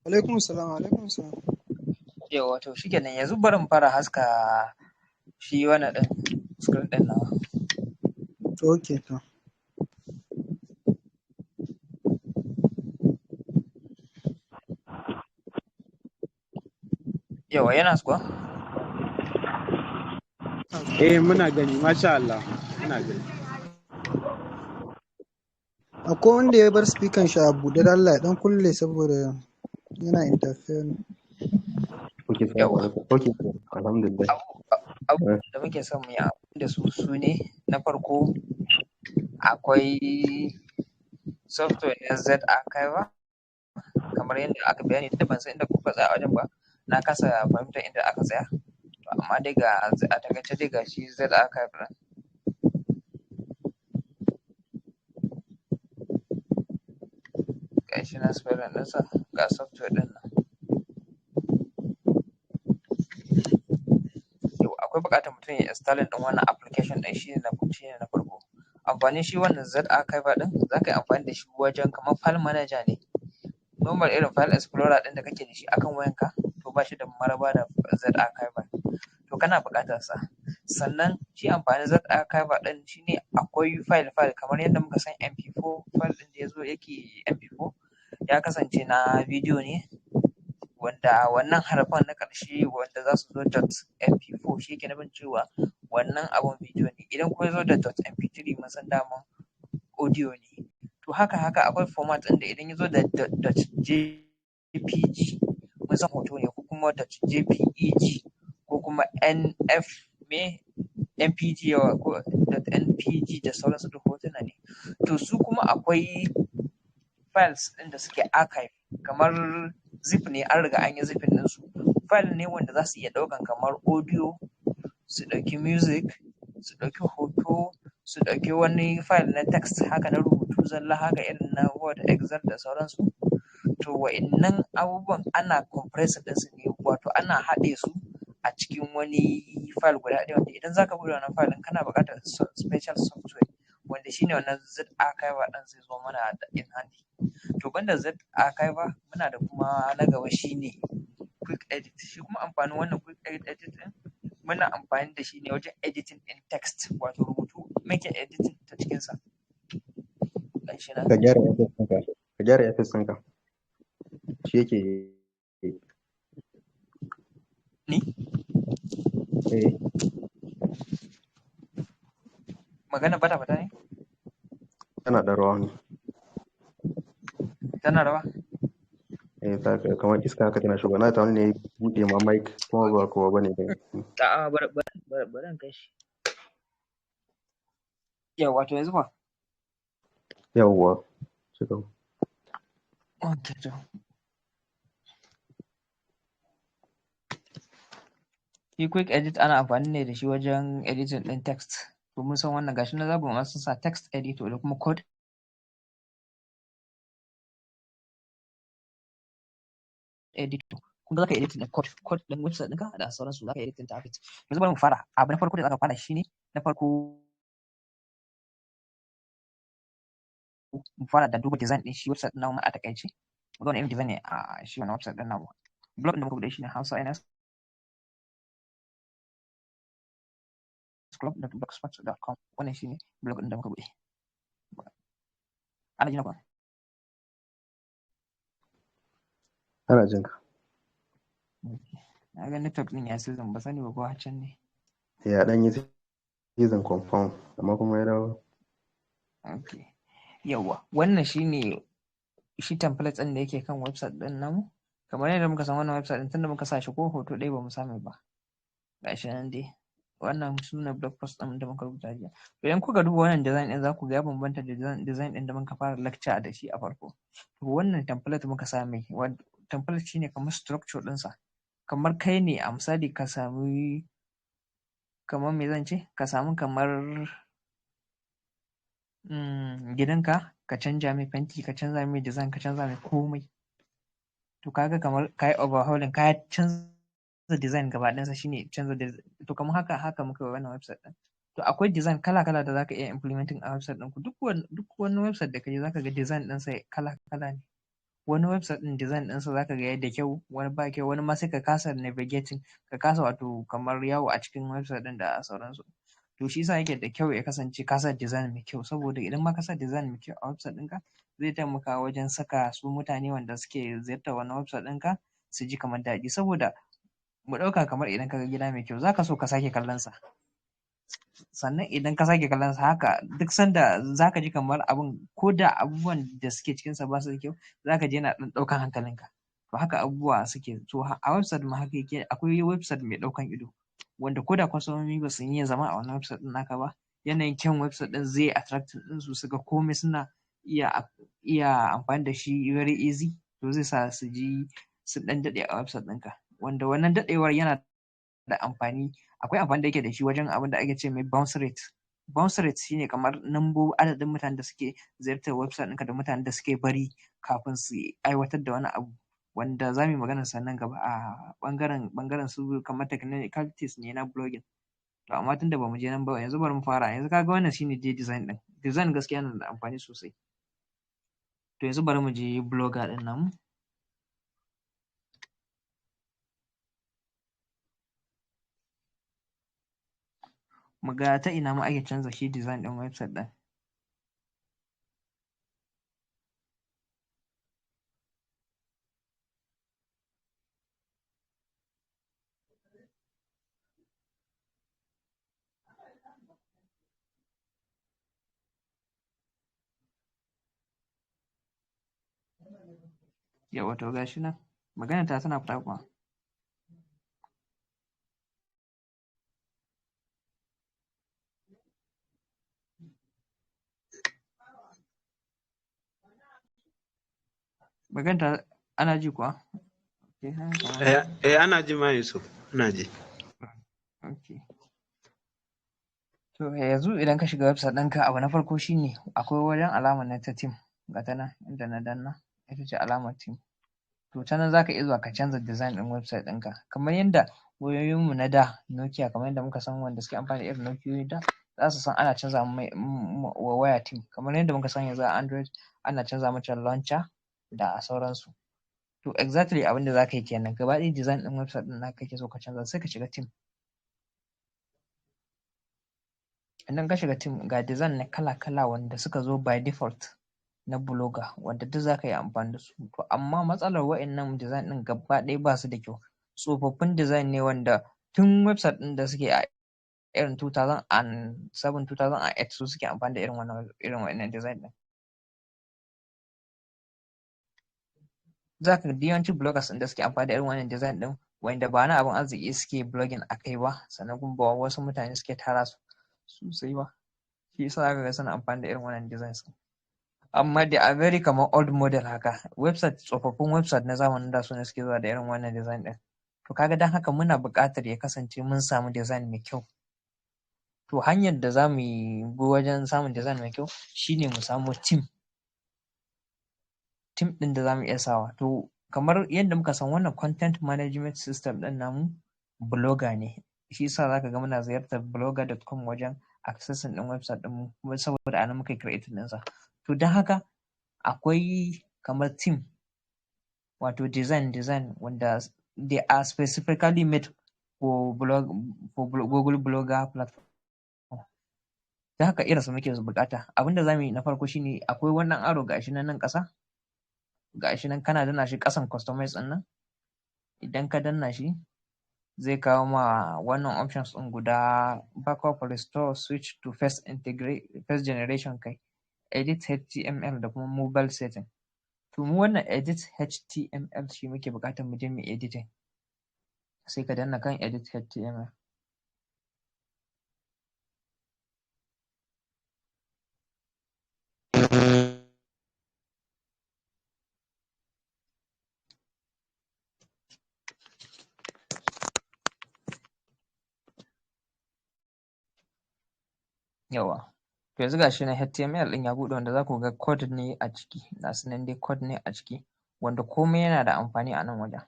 Alaikum salam, alaikum salam. Yawwa, to shikenan, yanzu bari mu fara haska shi wannan ɗin, screen ɗin nawa. Okay, to. Yawwa, yana kuwa? Eh, muna gani, masha Allah, muna gani. Akwai wanda ya bar speaker shi a buɗe, da Allah ya ɗan kulle saboda yana interfere. Okay, salamu Yawwa. alaikum. Okay, alhamdulillah. Abubuwan da muke son mu yi amfani da su su ne, na farko akwai software na Z Archiver, kamar yadda aka bayani, duk da ban san inda kuka tsaya a wajen ba, na kasa fahimtar inda aka tsaya. To amma dai ga a takaice dai ga shi Z Archive ɗin. Ga shi na spelling ɗinsa, ga software ɗin nan. Yau akwai buƙatar mutum ya installing ɗin wannan application ɗin, shi ne na farko. Amfanin shi wannan Z Archiver ɗin, za ka yi amfani da shi wajen kamar file manager ne. Normal irin file explorer ɗin da kake da shi akan wayanka, to ba shi da maraba da Z Archiver. To kana buƙatar sa. Sannan shi amfanin Z Archiver ɗin shine akwai file file kamar yadda muka san MP4, file ɗin da ya zo yake MP4 ya kasance na bidiyo ne, wanda wannan harafan na ƙarshe wanda za su zo .mp4 shi yake nufin cewa wannan abun bidiyo ne. Idan kuma ya zo da .mp3, mun san daman audio ne. To haka haka akwai format ɗin da idan ya zo da .jpg, mun san hoto ne, ko kuma .jpeg, ko kuma nf me npg yawa ko .npg da sauransu, duk hotuna ne. To su kuma akwai files ɗin da suke archive, kamar zip ne, an riga an yi zipping ɗinsu. File ne wanda za su iya ɗaukan kamar audio, su ɗauki music, su ɗauki hoto, su ɗauki wani file na text haka, na rubutu zalla haka, irin na Word, Excel da sauransu. To wa'innan abubuwan ana compressing ɗinsu ne, wato ana haɗe su a cikin wani file guda ɗaya, wanda idan zaka buɗe wannan file ɗin kana buƙatar special software, wanda shine wannan Z Archiver ɗin zai zo mana da in handy. To banda Z Archiver, muna da kuma na gaba, shine Quick Edit. Shi kuma amfanin wannan Quick Edit ɗin, muna amfani da shi ne wajen editing ɗin text, wato rubutu muke editing ta cikinsa. Gashi nan. Ka gyara earpiece ɗinka. Ka gyara earpiece ɗinka. Shi yake Ni? Eh. Magana bata fita ne? Tana ɗan rawa ne. Tana rawa? Eh, ta kamar iska haka tana shigowa. Na ta wani ne ya buɗe ma mic kuma ba kowa bane ba. A'a, bari in kai shi. Yawwa, to yanzu fa? Yawwa. Cigaba. Okay, to. Shi Quick Edit ana amfani ne da shi wajen editing ɗin text. To mun san wannan, gashi na zaɓin ma sun sa text editor da kuma code editor. Kun ga zaka editing ɗin code ɗin website ɗinka da sauransu, zaka editing ta. Yanzu bari mu fara. Abu na farko da zaka fara shine, na farko mu fara da duba design ɗin shi website ɗin namu a takaice. Mu ga wani irin design ne a shi wannan website ɗin namu. Blog ɗin da muka buɗe shi ne Hausa NS club.blogspot.com. Wannan shine blog ɗin da muka buɗe. Ana jina kuwa? Ana jin ka. Na ga network ɗin ya season, ba sani ba ko can ne. Ya ɗan yi season confirm, amma kuma ya dawo. Okay. Yawwa, wannan shine shi template ɗin da yake kan website ɗin namu. Kamar yadda muka san, wannan website ɗin tunda muka sa shi ko hoto ɗaya ba mu samu ba. Gashi nan dai. Wannan su ne blog post ɗin da muka rubuta jiya. To idan kuka duba wannan design ɗin, za ku ga ya bambanta da design ɗin da muka fara lecture da shi a farko. To wannan template muka sa mai. Template shine kamar structure ɗinsa. Kamar kai ne a misali ka sami, kamar me zan ce, ka samu kamar gidanka, ka canja mai fenti, ka canza mai design, ka canza mai komai. To kaga kamar ka yi overhauling, ka canza design gaba ɗayansa, shine canza design. To kamar haka haka muka yi wannan website ɗin. To akwai design kala kala da zaka iya implementing a website ɗinku. Duk wani website da kaje, zaka ga design ɗinsa kala kala ne. Wani website ɗin design ɗinsa zaka ga yadda kyau, wani ba kyau, wani ma sai ka kasa navigating, ka kasa wato kamar yawo a cikin website ɗin da sauransu. To shi yasa yake da kyau ya kasance ka sa design mai kyau, saboda idan ma ka sa design mai kyau a website ɗinka, zai taimaka wajen saka su mutane wanda suke ziyartar wannan website ɗinka su ji kamar daɗi. Saboda mu ɗauka kamar idan ka ga gida mai kyau, zaka so ka sake kallon sa. Sannan idan ka sake kallon sa haka, duk sanda zaka ji kamar abun, ko da abubuwan da suke cikinsa ba su da kyau, zaka ji yana ɗan ɗaukan hankalinka. To haka abubuwa suke. To a website ma haka yake. Akwai website mai ɗaukan ido wanda ko da kwastomomi ba su iya zama a wannan website ɗin naka ba, yanayin kyan website ɗin zai attracting ɗinsu, su ga komai suna iya amfani da shi very easy. To zai sa su ji su ɗan daɗe a website ɗinka, wanda wannan daɗewar yana da amfani. Akwai amfani da yake da shi wajen abin da ake ce mai bounce rate. Bounce rate shine kamar nambo adadin mutanen da suke ziyartar website ɗinka da mutanen da suke bari kafin su aiwatar da wani abu, wanda za mu yi maganar sa nan gaba a ɓangaren su kamar technicalities ne na blogging. To amma tunda ba mu je nan ba yanzu, bari mu fara. Yanzu kaga wannan shine dai design ɗin. Design gaskiya yana da amfani sosai. To yanzu bari mu je blogger ɗin namu. Mu ga ta ina ma ake canza shi design ɗin website ɗin. Yawwa, to gashi nan. Magana ta tana fita kuwa? Magana ta ana ji kuwa? Okay, haka. Eh, ana ji ma Yusuf, ana ji. Okay. To yanzu idan ka shiga website ɗinka, abu na farko shine akwai wajen alamar nan ta theme, ga ta nan inda na danna, ita ce alamar theme. To ta nan zaka iya zuwa ka canza design ɗin website ɗinka. Kamar yadda wayoyinmu na da Nokia, kamar yadda muka san wanda suke amfani da irin Nokiyoyi da za su san ana canza mai wa waya theme. Kamar yadda muka san yanzu a Android ana canza mata launcher da sauransu. To exactly abin da zaka yi kenan, gaba ɗaya design ɗin website ɗin naka kake so ka canza, sai ka shiga theme. Idan ka shiga theme, ga design na kala-kala wanda suka zo by default na blogger, wanda duk zaka yi amfani da su. To amma matsalar wa'innan design ɗin, gaba ɗaya ba su da kyau. Tsofaffin design ne wanda tun website ɗin da suke a irin 2007, 2008 su suke amfani da irin wannan, irin wa'innan design ɗin. Zaka ga yawancin bloggers ɗin da suke amfani da irin wannan design ɗin, wanda ba na abin arziki suke blogging a kai ba, sannan kuma ba wasu mutane suke tara su sosai ba. Shi yasa zaka ga suna amfani da irin wannan designs ɗin. Amma they are very kamar old model haka. Website, tsofaffin website na zamanin da, su ne suke zuwa da irin wannan design ɗin. To kaga don haka muna buƙatar ya kasance mun samu design mai kyau. To hanyar da za mu yi bi wajen samun design mai kyau shine mu samo theme. Theme ɗin da za mu iya sawa. To kamar yadda muka san, wannan content management system ɗin namu blogger ne. Shi yasa zaka ga muna ziyartar blogger.com wajen accessing ɗin website ɗinmu, kuma saboda a nan muka yi creating ɗinsa. To don haka akwai kamar theme, wato design wanda they are specifically made for blog, for Google Blogger platform. Don haka irinsu muke buƙata. Abin da za mu yi na farko shine akwai wannan arrow, gashi nan nan ƙasa. Gashi nan, kana danna shi ƙasan customize ɗin nan. Idan ka danna shi, zai kawo ma wannan options ɗin guda: backup, restore, switch to first generation kai, edit HTML da kuma mobile setting. To mu wannan edit HTML shi muke buƙatar mu je mu editing. Sai ka danna kan edit HTML. Yawwa. To yanzu gashi nan HTML ɗin ya buɗe, wanda za ku ga code ne a ciki. Ga su nan dai, code ne a ciki wanda komai yana da amfani a nan wajen.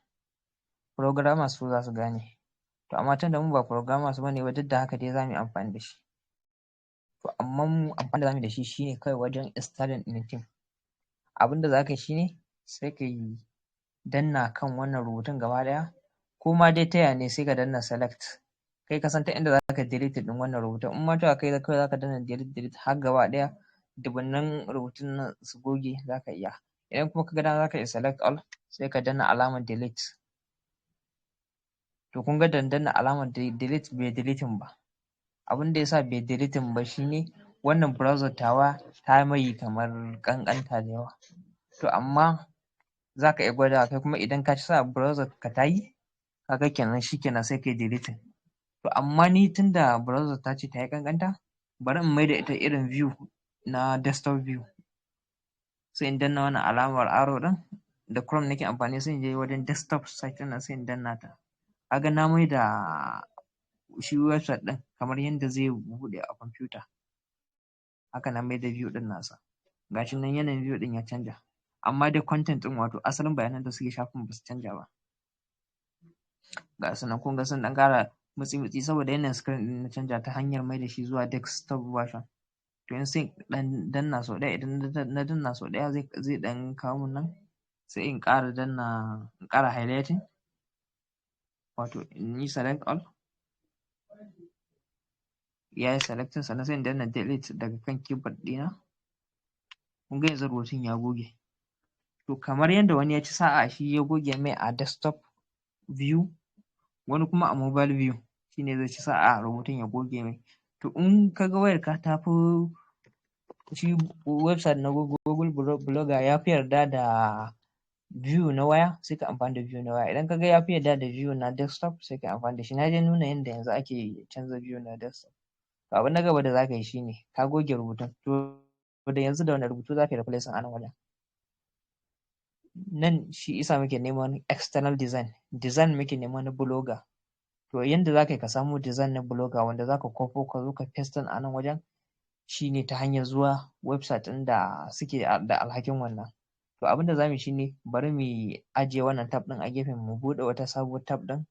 Programmers su za su gane. To amma tunda mu ba programmers bane ba, duk da haka dai za mu yi amfani da shi. To amma mu amfani da za mu yi da shi shine kawai wajen installing ɗin theme. Abin da za ka yi shine Sai ka yi danna kan wannan rubutun gaba ɗaya, ko ma dai ta ya ne, sai ka danna select. Kai ka san ta inda za ka delete ɗin wannan rubutun. In ma cewa kai kawai za ka danna delete delete har gaba ɗaya dubunnan rubutun nan su goge, za ka iya. Idan kuma ka ga dama, za ka iya select all, sai ka danna alamar delete. To, kun ga da na danna alamar delete bai deleting ba. Abin da yasa bai deleting ba shine wannan browser tawa ta mai kamar ƙanƙanta da yawa. To, amma za ka iya gwadawa kai kuma, idan ka ci sa'a browser ka ta yi, kaga kenan shikenan, sai kai deleting. To, amma ni tunda browser ta ce ta yi ƙanƙanta, bari in maida ita irin view na desktop view. Sai in danna wannan alamar arrow ɗin, da Chrome nake amfani, sai in je wajen desktop site ɗin nan, sai in danna ta. Kaga na maida shi website ɗin kamar yadda zai buɗe a kwamfuta. Haka na maida view ɗin nasa. Gashi nan yanayin view ɗin ya canja. Amma dai content ɗin, wato asalin bayanan da suke shafin, ba su canja ba. Ga su nan, kun ga sun ɗan ƙara mutsi-mutsi saboda yanayin screen ɗin na canja ta hanyar maida shi zuwa desktop version. To, yanzu sai in ɗan danna sau ɗaya. Idan na danna sau ɗaya, zai ɗan kawo mun nan, sai in ƙara danna, in ƙara highlighting, wato in yi select all. Ya yi selecting, sannan sai in danna delete daga kan keyboard ɗina. Kun ga yanzu rubutun ya goge. To, kamar yadda wani ya ci sa'a shi ya goge mai a desktop view, wani kuma a mobile view shine zai ci sa'a rubutun ya goge mai. To, in ka ga wayarka ta fi shi website na Google Blogger ya fi yarda da view na waya, sai ka amfani da view na waya. Idan ka ga ya fi yarda da view na desktop, sai ka amfani da shi. Na dai nuna yadda yanzu ake canza view na desktop. To, abu na gaba da za ka yi shine ka goge rubutun. To, da yanzu da wane rubutu za ka yi replacing a nan wajen? Nan shi isa muke neman external design. Design muke nema na blogger. To, yanda za ka yi ka samu design na blogger wanda za ka kwafo ka zo ka paste a nan wajen shine ta hanyar zuwa website ɗin da suke da alhakin wannan. To, abin da za mu yi shine bari mu ajiye wannan tab ɗin a gefe, mu buɗe wata sabuwar tab ɗin.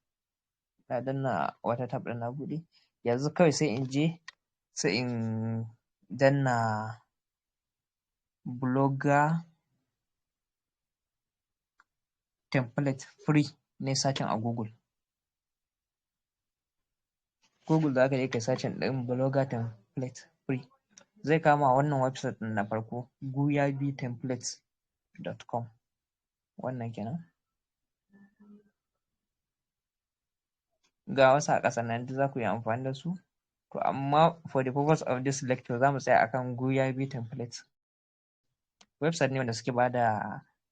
Na danna wata tab ɗin, na buɗe. Yanzu kawai sai in je, sai in danna blogger template free ne, searching a Google. Google za ka je kai searching ɗin blogger template free. Zai kama wannan website ɗin na farko, guyabitemplates.com. Wannan kenan. Ga wasu a ƙasa nan, duk za ku iya amfani da su. To, amma for the purpose of this lecture, za mu tsaya akan Guyabi templates. Website ne wanda suke ba da,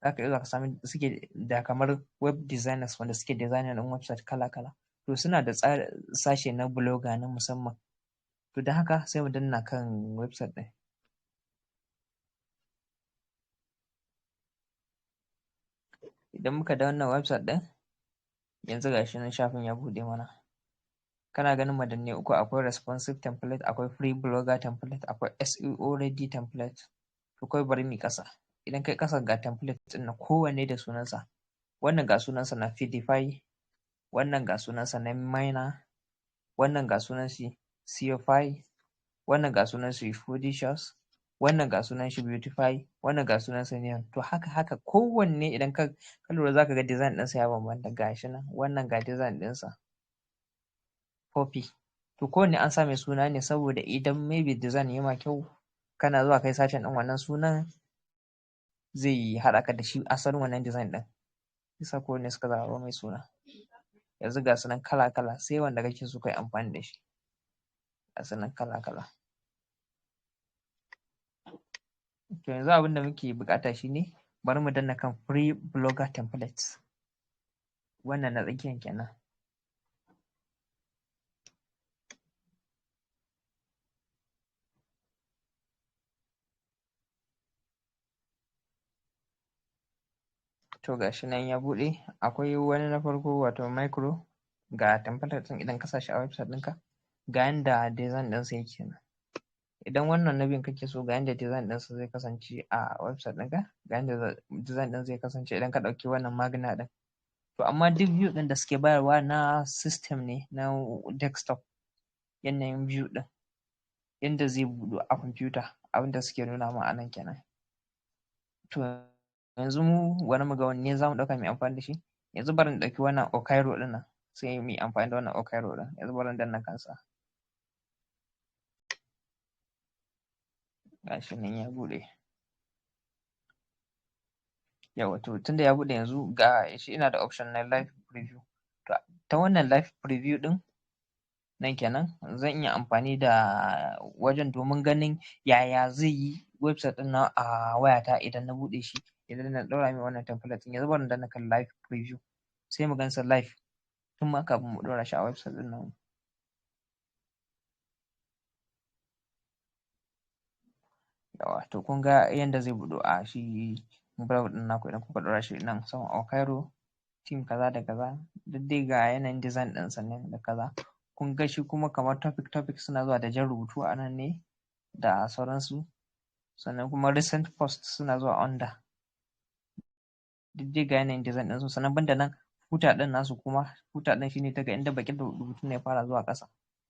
za ka iya zuwa ka sami, suke da kamar web designers wanda suke designing ɗin website kala-kala. To, suna da sashe na blogger na musamman. To, don haka sai mu danna kan website ɗin. Idan muka danna website ɗin, yanzu ga shi nan shafin ya buɗe mana. Kana ganin madannai uku: akwai responsive template, akwai free blogger template, akwai SEO ready template. To, kawai bari mu yi ƙasa. Idan kai ƙasa, ga template ɗin nan, kowanne da sunansa. Wannan ga sunansa na Feedify, wannan ga sunansa na Miner, wannan ga sunan shi Seofy, wannan ga sunan shi Foodicious, wannan ga sunan shi Beautify, wannan ga sunan sa Neon. To, haka haka kowanne, idan ka lura, za ka ga design ɗinsa ya bambanta. Ga shi nan, wannan ga design ɗinsa Poppy. To, kowanne an sa mai suna ne saboda idan maybe design ya ma kyau, kana zuwa kai searching ɗin wannan sunan, zai haɗa ka da shi asalin wannan design ɗin. Bisa kowanne suka zaɓa mai suna. Yanzu ga su nan kala kala, sai wanda kake so kai amfani da shi. Ga su nan kala kala. To, yanzu abin da muke buƙata shine bari mu danna kan free blogger templates. Wannan na tsakiyan kenan. To, ga shi nan ya buɗe. Akwai wani na farko, wato micro, ga template ɗin. Idan ka sa shi a website ɗinka, ga yanda design ɗinsa yake nan. Idan wannan na biyun kake so, ga yanda design ɗinsa zai kasance a website ɗinka, ga yanda design ɗin zai kasance idan ka ɗauki wannan Magna ɗin. To, amma duk view ɗin da suke bayarwa na system ne na desktop, yanayin view ɗin yanda zai buɗu a kwamfuta, abin da suke nuna ma a nan kenan. To. Yanzu mu bari mu ga wanne za mu ɗauka mu yi amfani da shi. Yanzu bari in ɗauki wannan Okairo ɗin nan, sai mu yi amfani da wannan Okairo ɗin. Yanzu bari in danna kansa. Gashi nan ya buɗe. Yawwa, to tunda ya buɗe yanzu ga shi ina da option na live preview. To ta wannan live preview ɗin nan kenan zan iya amfani da wajen domin ganin yaya zai yi website ɗin nan a wayata idan na buɗe shi, idan na ɗaura mai wannan template ɗin. Yanzu bari in danna kan live preview, sai mu gansa live tun ma kafin mu ɗaura shi a website ɗin namu. Yawwa, to kun ga yanda zai buɗu a shi blog ɗin naku idan kuka ɗaura shi nan saman Okairo team kaza da kaza, duk dai ga yanayin design ɗinsa nan da kaza. Kun ga shi kuma kamar topic topic suna zuwa da jan rubutu a nan ne da sauransu. Sannan kuma recent post suna zuwa under. Duk dai ga yanayin design ɗinsu. Sannan banda nan footer ɗin nasu kuma, footer ɗin shine daga inda baƙin rubutun ya fara zuwa ƙasa.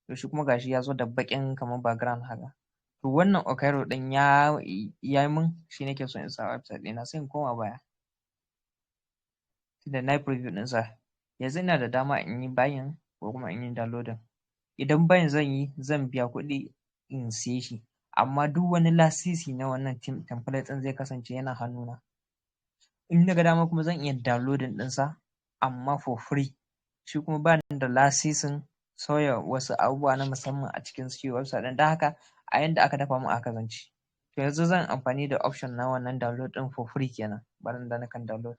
To shi kuma gashi ya zo da baƙin kamar background haka. To wannan Okairo ɗin ya yi mun shi nake so in sa a website ɗina, sai in koma baya. Tunda na yi preview ɗinsa, yanzu ina da dama in yi buying ko kuma in yi downloading. Idan buying zan yi, zan biya kuɗi in siye shi. Amma duk wani lasisi na wannan template ɗin zai kasance yana hannuna. In na ga dama kuma zan iya downloading ɗinsa amma for free. Shi kuma ba ni da lasisin sauya wasu abubuwa na musamman a cikin shi website ɗin. Don haka a yanda aka dafa mun haka zan ci. To yanzu zan amfani da option na wannan download ɗin for free kenan. Bari in danna kan download.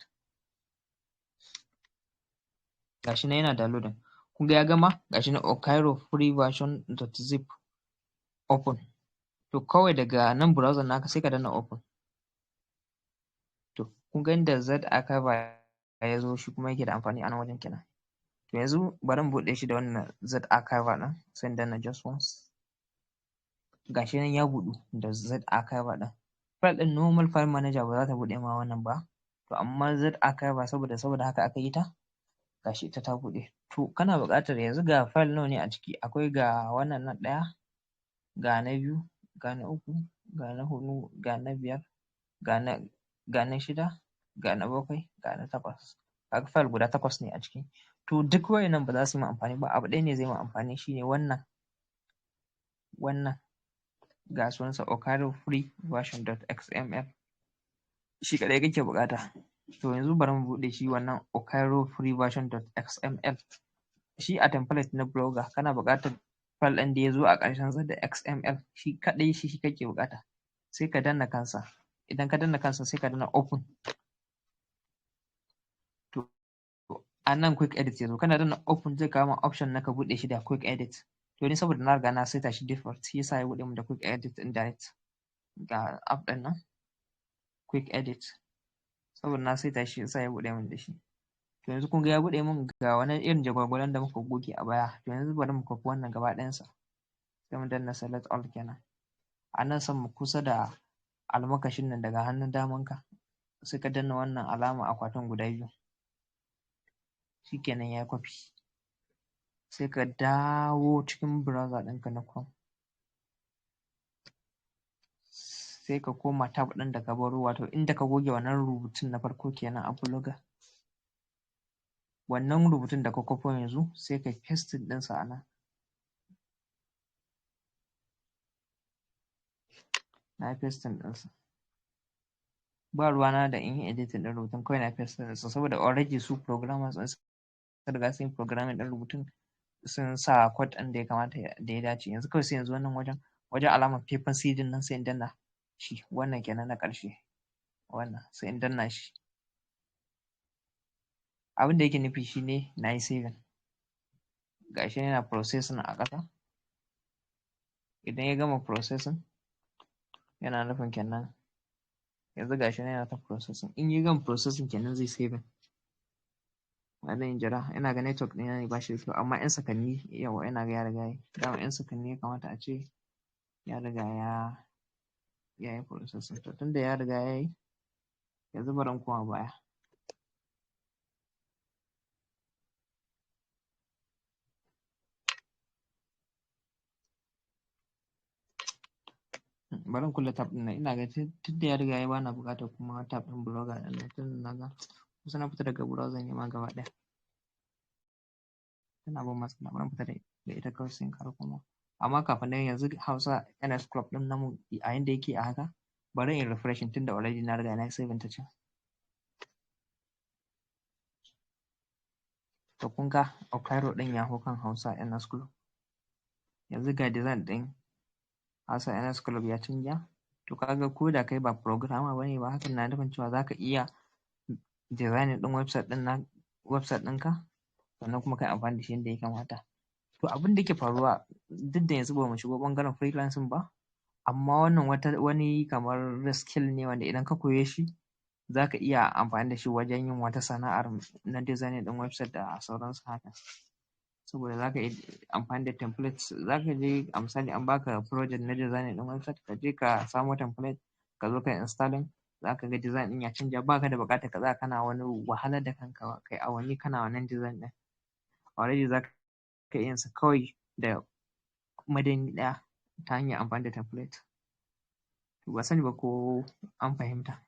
Gashi nan yana downloading. Kun ga ya gama, gashi nan Okairo free version dot zip open. To kawai daga nan browser naka sai ka danna open. To kun ga inda Zarchiver ya zo shi kuma yake da amfani a nan wajen kenan. To yanzu bari in buɗe shi da wannan Zarchiver ɗin, sai in danna just once. Gashi nan ya buɗu da Zarchiver ɗin. File ɗin normal file manager ba za ta buɗe ma wannan ba. To amma Zarchiver saboda haka aka yi ta, gashi ita ta buɗe. To kana buƙatar yanzu ga file nawa ne a ciki. Akwai ga wannan na ɗaya, ga na biyu, ga na uku, ga na huɗu, ga na biyar, ga na shida, ga na bakwai, ga na takwas. Kaga file guda takwas ne a ciki. To duk waɗannan ba za su yi ma amfani ba. Abu ɗaya ne zai ma amfani, shine wannan. Wannan ga sunansa Okairo free version dot xml. Shi kaɗai kake buƙata. To yanzu bari mu buɗe shi wannan Okairo free version dot xml. Shi a template na blogger kana buƙatar file ɗin da ya zo a ƙarshen sa da xml, shi kaɗai shi kake buƙata. Sai ka danna kansa. Idan ka danna kansa sai ka danna open. To a nan quick edit ya zo, kana danna open zai kawo ma option na ka buɗe shi da quick edit. To ni saboda na riga na saita shi default, shi yasa ya buɗe mun da quick edit ɗin direct. Ga app ɗin nan quick edit. Saboda na saita shi yasa ya buɗe mun da shi. To yanzu kun ga ya buɗe mun ga wani irin jagwalgwalan da muka goge a baya. To yanzu bari mu kwafi wannan gaba ɗayansa. Sai mu danna select all kenan. A nan sama kusa da almakashin nan daga hannun damanka, sai ka danna wannan alama akwatin guda biyu. Shi kenan ya yi kwafi. Sai ka dawo cikin browser ɗinka na Chrome. Sai ka koma tab ɗin da ka baro, wato inda ka goge wannan rubutun na farko kenan a blogger. Wannan rubutun da ka kwafo yanzu sai ka paste ɗinsa a nan. Na yi pasting ɗinsa. Ba ruwana da in yi editing ɗin rubutun, kawai na pasting ɗinsa saboda already su programmers ɗin sun riga sun yi programming ɗin rubutun, sun sa code ɗin da ya kamata da ya dace. Yanzu kawai sai yanzu wannan wajen alamar paper seed nan sai in danna shi, wannan kenan na ƙarshe. Wannan sai in danna shi. Abin da yake nufi shine na yi saving. Gashi yana processing a ƙasa. Idan ya gama processing yana nufin kenan yanzu gashi nan yana ta processing. In ya gama processing kenan zai saving. Bari in jira, ina ga network ɗina ne ba shi da kyau amma 'yan sakanni, yauwa ina ga ya riga yayi. Dama 'yan sakanni ya kamata a ce ya riga ya yi processing. To tunda ya riga ya yi, yanzu bari in koma baya. Bari in kulle tab ɗin nan. Ina ga tun da ya riga ya bana buƙatar kuma tab ɗin blogger ɗin nan, tun na ga kusa na fita daga browser ne ma gaba ɗaya. Tana ban matsala, bari in fita da ita kawai sai in ƙara komawa. Amma kafin nan, yanzu Hausa NS Club ɗin namu a yanda yake a haka, bari in refreshing tunda already na riga na yi saving ta can. To, kun ga Okiro ɗin ya hau kan Hausa NS Club. Yanzu ga design ɗin Hausa NS Club ya canja. To, kaga ko da kai ba programmer bane ba, hakan na nufin cewa zaka iya designing ɗin website ɗin na website ɗinka, sannan kuma kai amfani da shi yadda ya kamata. To, abin da yake faruwa, duk da yanzu ba mu shigo ɓangaren freelancing ba, amma wannan wata wani kamar skill ne wanda idan ka koye shi zaka iya amfani da shi wajen yin wata sana'ar na designing ɗin website da sauransu haka. Saboda zaka iya amfani da templates, zaka je a misali an baka project na designing ɗin website, ka je ka samo template, ka zo ka yi installing, zaka ga design ɗin ya canja. Baka da buƙatar ka tsaya kana wani wahalar da kanka ba, kai awanni kana wannan design ɗin. Already zaka iya yin sa kawai da madanni ɗaya ta hanyar amfani da template. To, ban sani ba ko an fahimta.